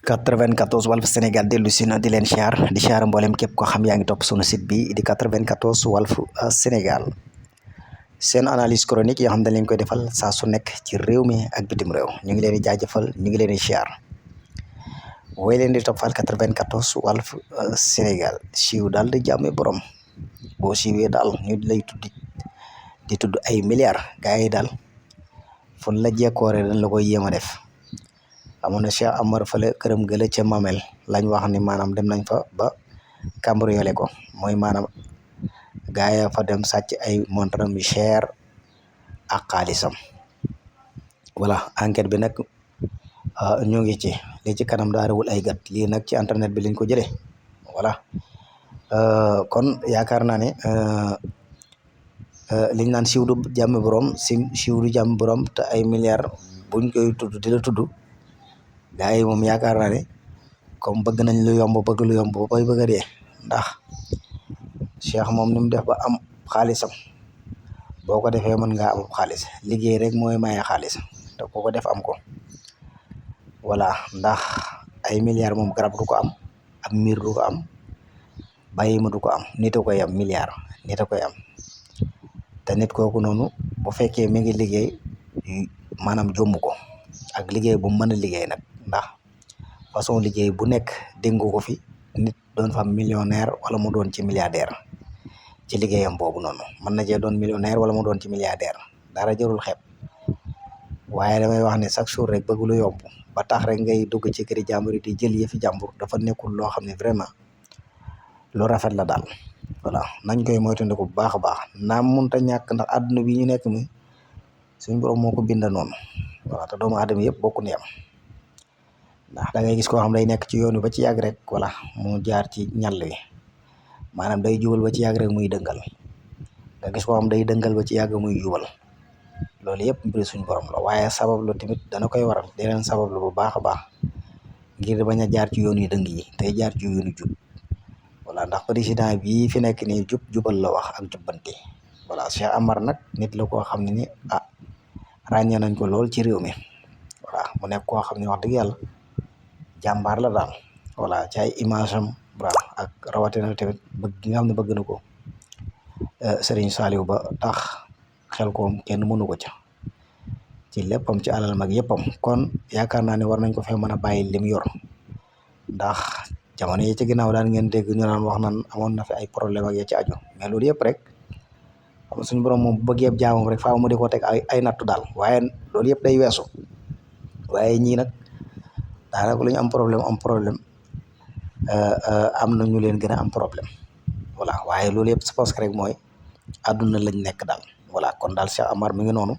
94 Walf Sénégal dellu si na di leen siyaar mboolem képp ko xam yaa ngi topp sunu site bi di 94 Walf Sénégal seen analyse chronique yoo xam dañ leen koy defal saa su nekk ci réew mi ak bitim réew ñu ngi leen di jaajëfal ñu ngi leen di siyaar wooy leen di toppal 94 Walf Sénégal siiw daal di jàmme borom boo siiwee daal ñu lay tudd ay milliards gars yi daal fun la jekkoore dañ la koy yéem a def. amoon na Cheikh Amar fële këram gële ca Mamel lañ wax ni maanaam dem nañ fa ba cambriolé ko mooy maanaam gaay fa dem sàcc ay montaram yu cher ak xaalisam voilà enquête bi nag ñu ngi ci li ci kanam daa rewul ay gat lii nag ci internet bi lañ ko jëlee voilà kon yaakaar naa ne liñ naan siiw du jàmm borom siiw du jàmm borom te ay milliards buñ koy tudd di la tudd gaa yi moom yaakaar naa ne comme bëgg nañ lu yomb ba bay bëgg a dee ndax Cheikh moom ni mu def ba am xaalisam boo ko defee mën ngaa am xaalis liggéey rek mooy maye xaalis te ku ko def am ko voilà ndax ay milliards moom garab du ko am ab miir du ko am bàyyi ma du ko am nit a koy am milliard nit a koy am te nit kooku noonu bu fekkee mi ngi liggéey maanaam jomb ko ak liggéey bu mën a liggéey nag ndax façon liggéey bu nekk dégg ko fi nit doon fa am millionnaire wala mu doon ci milliardaire ci liggéeyam boobu noonu mën na cee doon millionnaire wala mu doon ci milliardaire dara jarul xeeb waaye damay wax ne chaque jour rek bëgg lu yomb ba tax rek ngay dugg ci këri jàmbur yi di jël yëfi jàmbur dafa nekkul loo xam ne vraiment lu rafet la daal voilà nañ koy moytandiku bu baax a baax naam mënta ñàkk ndax àdduna bi ñu nekk mi suñu borom moo ko binda noonu voilà te doomu aadama yëpp bokku ni am ndax da ngay gis koo xam day nekk ci yoon wi ba ci yàgg rek voilà mu jaar ci ñàll wi maanaam day jubal ba ci yàgg rek muy dëngal nga gis koo xam day dëngal ba ci yàgg muy jubal loolu yëpp mbiri suñu borom la waaye sabab lu tamit dana koy waral di leen sabab lu bu baax a baax ngir bañ a jaar ci yoon yu dëng yi tey jaar ci yoonu jub voilà ndax président bii fi nekk nii jubal la wax ak jubbanti voilà Cheikh Amar nag nit la koo xam ne ni ràññee nañ ko lool ci réew mi voilà mu nekk koo xam ne wax dëgg yàlla jàmbaar la daal voilà ci ay image am voilà ak rawatina tamit bëgg gi nga xam ne bëgg na ko Serigne Saliou ba tax xel koom kenn mënu ko ca ci léppam ci alal mag yëppam kon yaakaar naa ne war nañ ko fee mën a bàyyi lim yor ndax jamono yi ci ginnaaw daan ngeen dégg ñu naan wax naan amoon na fi ay problème ak ya ci aju mais loolu yëpp rek xam suñu borom moom bu bëggee jaamam rek faaw mu di ko teg ay nattu daal waaye loolu yëpp day weesu waaye ñii nag daanaka lu ñu am problème am na ñu leen gën a am problème voilà waaye loolu yëpp c'est parce que rek mooy àdduna lañ nekk daal voilà kon daal Cheikh Amar mi ngi noonu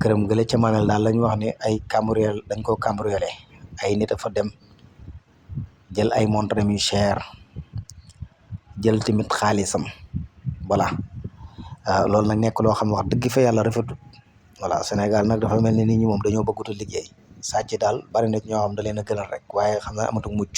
këram gële ca Mamel daal lañ wax ne ay cambriolé dañ koo cambriolé ay nit a fa dem jël ay montre yu cher jël tamit xaalisam voilà loolu nag nekk loo xam ne wax dëgg fa yàlla rafetut voilà Sénégal nag dafa mel ni nit ñi moom dañoo bëggut a liggéey sàcc daal bari na ñoo xam da leen a gënal rek waaye xam naa amatu mucc